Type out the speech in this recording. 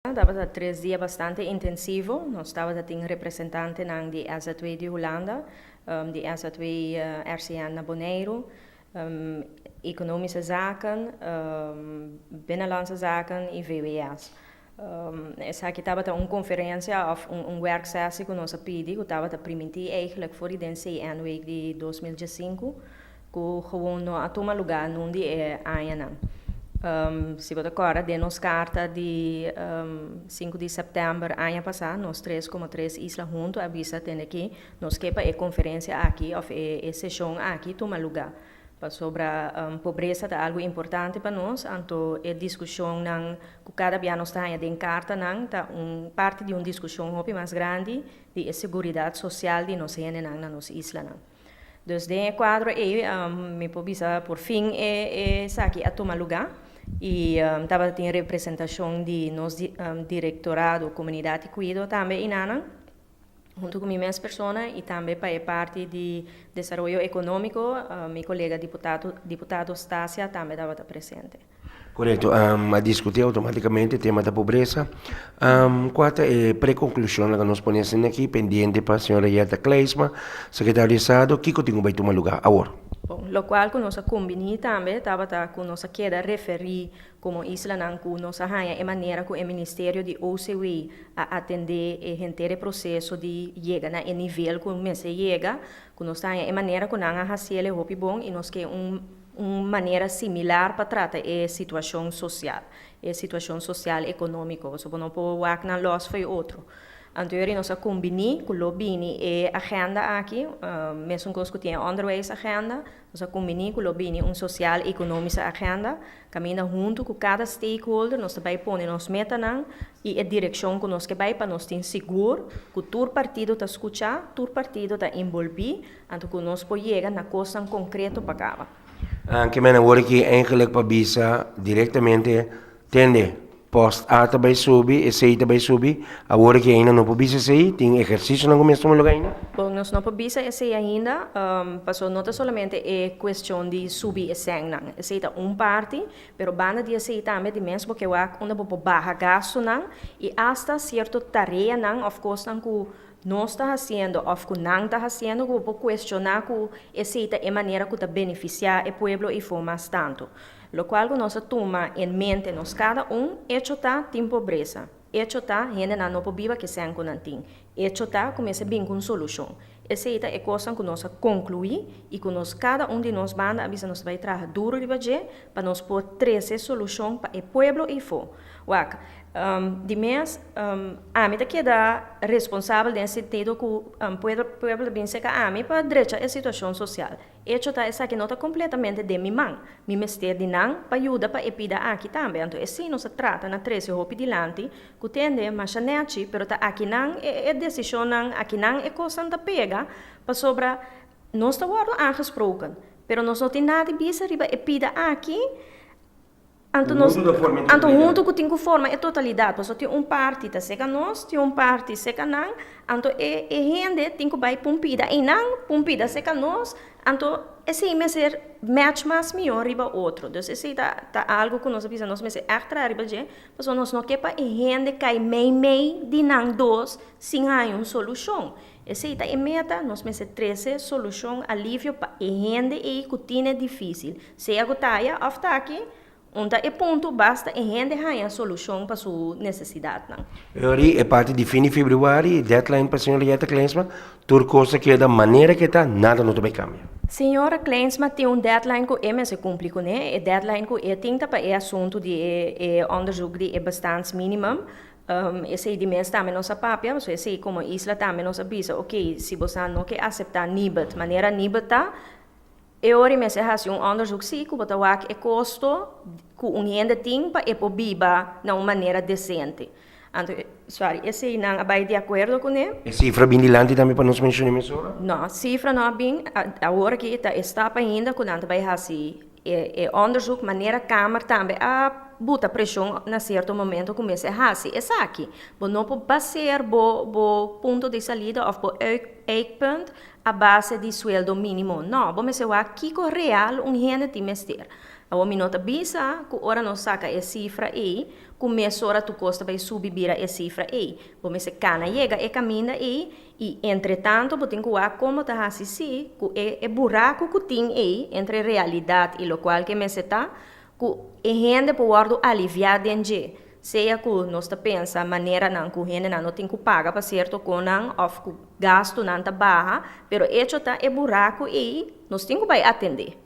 Tabata 3 dia bastante intensivo. Nos tabata tin representantenan di SZW di Hulanda, di SZW RCN na Boneiru, Economische Zaken, Binnenlandse Zaken i VWS. Esaki tabata un konferensia òf un werksessie ku nos a pidi, ku tabata primintí eigenlijk for di den CN Week di 2015, ku gewoon no a tuma lugá nun di e añanan. Si bo ta kòrda, den nos karta di 5 di sèptèmber aña pasá, nos tres komo tres isla huntu a bisa tende ki nos ke pa e konferensia aki òf e seshon aki tuma lugá. Pasobra pobresa ta algu importante pa nos, anto e diskushonnan ku kada bia nos ta haña den kartanan ta un parti di un diskushon hopi mas grandi di e seguridat sosial di nos hendenan na nos islanan. Dus den e kuadro ei mi por bisa por fin e esaki a tuma lugá i tabata tin representashon di nos direktorado Komunidat i Kuido tambe einanan huntu ku mi mes persona i tambe pa e parti di desaroyo ekonómiko mi kolega diputado Stasia tambe tabata presente. Korekto, a diskutí outomátikamente e tema ta pobresa. Kua ta e prekonklushonnan ku nos pone asina aki pendiente pa señora Yelta Klijsma, sekretario di Estado, kiko tin ku bai tuma lugá awor? Bon, lokual ku nos a kumbiní tambe tabata ku nos a keda referí komo islanan ku nos a haña e manera ku e ministerio di OCW a atendé e henter e proseso di yega na e nivel ku mester yega, ku nos ta haña e manera ku nan a hasiel e hopi bon i nos ke un un manera similar pa trata e situashon sosial, e situashon sosial ekonómiko, pasobra bo no por wak nan lòs fo'i otro. Anto yori nos a kumbiní ku lo bini e agenda aki, mesun kos ku tin e onderwijsagenda, nos a kumbiní ku lo bini un sosial ekonomische agenda, kaminda huntu ku kada stakeholder nos ta bai pone nos metanan i e direkshon ku nos ke bai pa nos tin sigur ku tur partido ta skuchá, tur partido ta enbolbí. Anto ku nos por yega na kosnan konkreto pa kaba. Anke men awor aki eigenlijk pa bisa direktamente, tende, post A ta bai subi, esei ta bai subi, awor aki ainda no por bisa esei, tin ehersisionan ku mes tuma luga ainda? Bon, nos no por bisa esei ainda, pasobra no ta solamente e kuestion di subi e sènnan, esei ta un parti, pero banda di esei tambe di mes bo ke wak unda bo por baha gastunan i asta sierto tareanan òf kosnan ku nos ta hasiendo òf ku nan ta hasiendo ku bo por kuestioná ku esei ta e manera ku ta benefisiá e pueblo ifó mas tantu. Lokual ku nos a tuma en mente nos kada un, echo ta tin pobresa, echo ta hendenan no por biba ku e sèn ku nan tin, echo ta ku mester bin ku un solushon. Esei ta e kosnan ku nos a konkluí i ku nos kada un di nos banda a bisa nos ta bai traha duru riba dje pa nos por trese solushon pa e pueblo ifó. Wak, di mes, ami ta keda responsabel den sentido ku pueblo ta bin serka ami pa drecha e situashon sosial. Echo ta esaki no ta kompletamente den mi man. Mi mester di nan pa yuda pa e pida aki tambe. Anto esei nos a trata na trese hopi dilanti ku tende masha nèchi, pero ta akinan e desishonnan, akinan e kosnan ta pega pasobra nos ta wòrdu aangesproken, pero nos no tin nada di bisa riba e pida aki. Anto nos, anto huntu ku tin ku forma e totalidat, pasobra tin un parti ta seka nos, tin un parti seka nan, anto e e hende tin ku bai pun pida einan, pun pida seka nos, anto esei mester match mas mihó riba otro. Dus esei ta ta algu ku nos a bisa nos mester ègt traha riba dje, pasobra nos no ke pa e hende kai mei mei di nan dos sin haña un solushon. Esei ta e meta, nos mester trese solushon, alivio pa e hende ei ku tine difísil. Sea ku ta aya òf ta aki, un ta e punto, basta e hende haña solushon pa su nesesidatnan. Ori e parti di fin di febrüari, deadline pa señora Jetta Kleinsma, tur kos ta keda manera ke ta, nada no ta bai kambia. Señora Kleinsma tin un deadline ku e mester kumpli kuné. E deadline ku e tin ta pa e asuntu di e onderzoek di e bestaansminimum. Esei di mes tambe nos a papia, pasobra esei komo isla tambe nos a bisa, ok, si boso no ke aseptá Nibud manera Nibud ta, e ora mester hasi un onderzoek sí ku bo ta wak e kosto ku un hende tin pa e por biba na un manera desente. Anto, sorry, eseinan a bai di akuerdo kuné. E sifra bin dilanti tambe pa nos menshoná mesora? No, sifra no a bin, awor aki ta e stap ainda ku nan ta bai hasi E onderzoek manera Kamer tambe a buta preshon na sierto momento ku mester hasi esaki. Bo no por baseer bo bo punto di salida òf bo eikpunt a base di sueldo mínimo. No, bo mester wak kiko real un hende tin mester. Awor mi no ta bisa ku ora nos saka e sifra ei, ku mesora tur kos ta bai subi bira e sifra ei. Bo mester kana yega e kaminda ei i entretantu bo tin ku wak kon bo ta hasi si ku e e buraku ku tin ei entre realidat i lokual ke mester ta ku e hende por wòrdu aliviá den dje. Sea ku nos ta pensa maneranan ku hendenan no tin ku paga pa sierto konan òf ku gastunan ta baha, pero echo ta e buraku ei nos tin ku bai atendé.